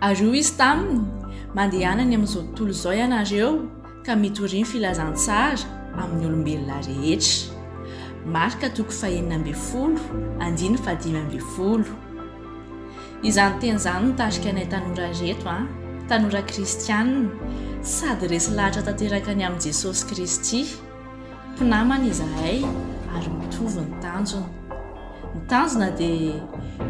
Ary hoy Izy taminy, Mandehana any amin'izao tontolo izao ianareo, ka mitoria ny filazantsara amin'ny olombelona rehetra. Marka toko fahenina ambin'ny folo, andininy fahadimy ambin'ny folo. Izany teny izany nitarika anay tanora ireto an, tanora kristianina, sady resy lahatra tanteraka ny amin'i Jesosy Kristy. Mpinamana izahay ary mitovy ny tanjona. Ny tanjona dia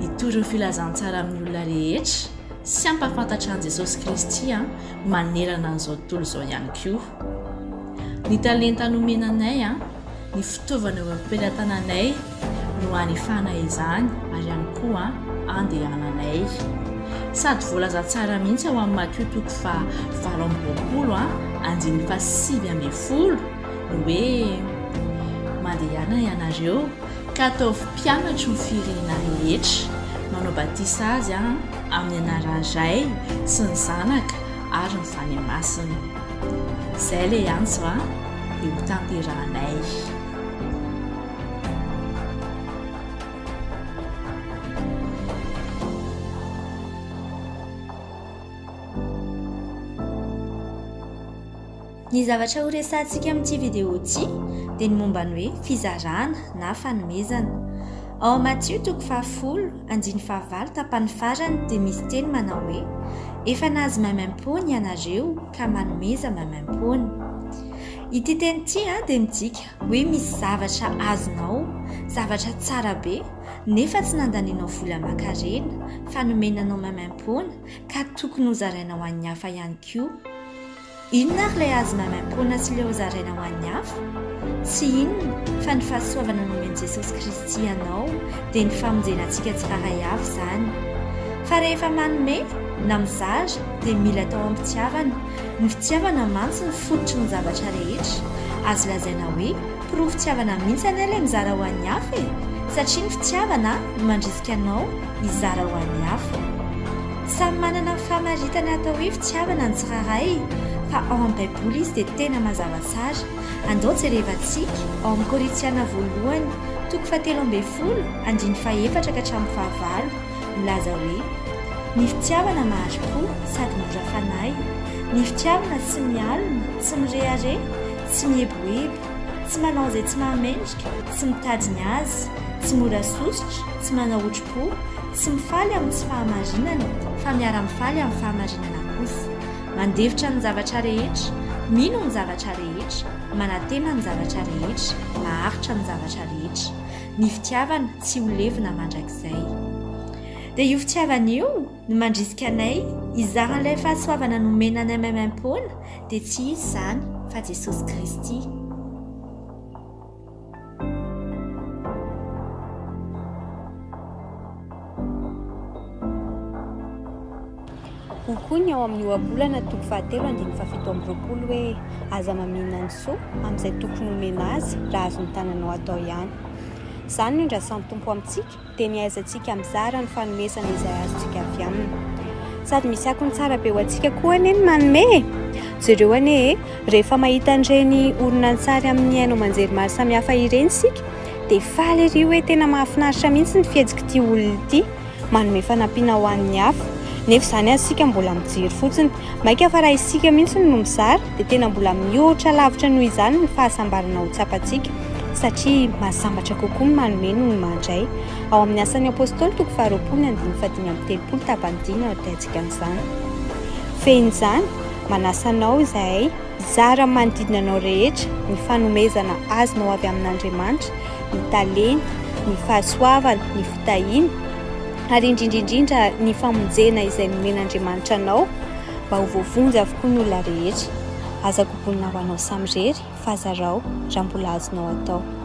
hitory ny filazantsara amin'ny olona rehetra sy hampahafantatra an'i Jesosy Kristy manerana an'izao tontolo izao ihany koa. Ny talenta nomena anay, ny fitaovana eo am-pelatananay no hanefana izany ary ihany koa andehananay. Sady voalaza tsara mihitsy ao amin'ny Matio toko faha 28 andininy faha 19 ny hoe mandehana ianareo ka ataovy mpianatro ny firenena rehetra, manao batisa azy amin'ny anaran'ny Ray sy ny Zanaka ary ny Fanahy Masina. Izay ilay antso dia ho tanterahanay. Ny zavatra ho resahantsika amin'ity vidéo ity dia ny momba ny hoe fizarana na fanomezana. Ao amin'ny Matio toko fahafolo, andininy fahavalo tapany farany dia misy teny manao hoe Efa nahazo maimaimpoana ianareo ka manomeza maimaimpoana. Ity teny ity dia midika hoe misy zavatra azonao, zavatra tsara be, nefa tsy nandanianao vola aman-karena fa nomena anao maimaimpoana ka tokony hozaraina ho an'ny hafa ihany koa. Inona ary ilay azo maimaimpoana sy ilay hozaraina ho an'ny hafa? Tsy inona fa ny fahasoavana nomen'i Jesosy Kristy anao, dia ny famonjena antsika tsirairay avy izany. Fa rehefa manome na mizara dia mila atao am-pitiavana. Ny fitiavana mantsy no fototry ny zavatra rehetra. Azo lazaina hoe porofo-tiavana mihitsy anie ilay mizara ho an'ny hafa e! Satria ny fitiavana no mandrisika anao hizara ho an'ny hafa. Samy manana ny famaritana atao hoe fitiavana ny tsirairay, fa ao amin'ny Baiboly izy dia tena mazava tsara. Andao jerevantsika ao amin'ny Korintiana voalohany, toko fahatelo ambin'ny folo, andininy fahefatra ka hatramin'ny fahavalo, milaza hoe, Ny fitiavana mahari-po sady mora fanahy. Ny fitiavana tsy mialona, tsy mirehareha, tsy mieboebo, tsy manao izay tsy mahamendrika, tsy mitady ny azy, tsy mora sosotra, tsy manao otri-po, tsy mifaly amin'ny tsy fahamarinana, fa miara-mifaly amin'ny fahamarinana kosa. Mandefitra ny zavatra rehetra, mino ny zavatra rehetra, manantena ny zavatra rehetra, maharitra ny zavatra rehetra. Ny fitiavana tsy ho levona mandrakizay. Dia io fitiavana io no mandrisika anay hizara an'ilay fahasoavana nomena anay maimaimpoana, dia tsy iza izany fa Jesosy Kristy. Hoy koa ny ao amin'ny Ohabolana toko fahatelo andininy fahafito amby roapolo hoe, Aza maminina ny soa amin'izay tokony homena azy raha azon'ny tananao atao ihany. Izany no indrasan'ny Tompo amintsika, dia ny hahaizantsika mizara ny fanomezana izay azontsika avy aminy. Sady misy akony tsara be ho antsika koa anie ny manome e! Jereo anie e, rehefa mahita an'ireny horonantsary amin'ny haino aman-jery maro samihafa ireny isika, dia faly ery hoe tena mahafinaritra mihitsy ny fihetsik'ity olona ity, manome fanampiana ho an'ny hafa. Nefa izany aza isika mbola mijery fotsiny. Mainka fa raha isika mihitsy no mizara dia tena mbola mihoatra lavitra noho izany ny fahasambarana ho tsapantsika, satria mahasambatra kokoa ny manome noho ny mandray. Ao amin'ny Asan'ny Apostoly toko faharoapolo ny andininy fahadimy amby telopolo tapany dimy no ahitatsika an'izany. Fehin'izany, manasa anao izahay hizara amin'ny manodidina anao rehetra ny fanomezana azonao avy amin'Andriamanitra, ny talenta, ny fahasoavana, ny fitahiana, ary indrindra indrindra ny famonjena izay nomen'Andriamanitra anao mba ho voavonjy avokoa ny olona rehetra. Aza kobonina ho anao samirery fa zarao raha mbola azonao atao.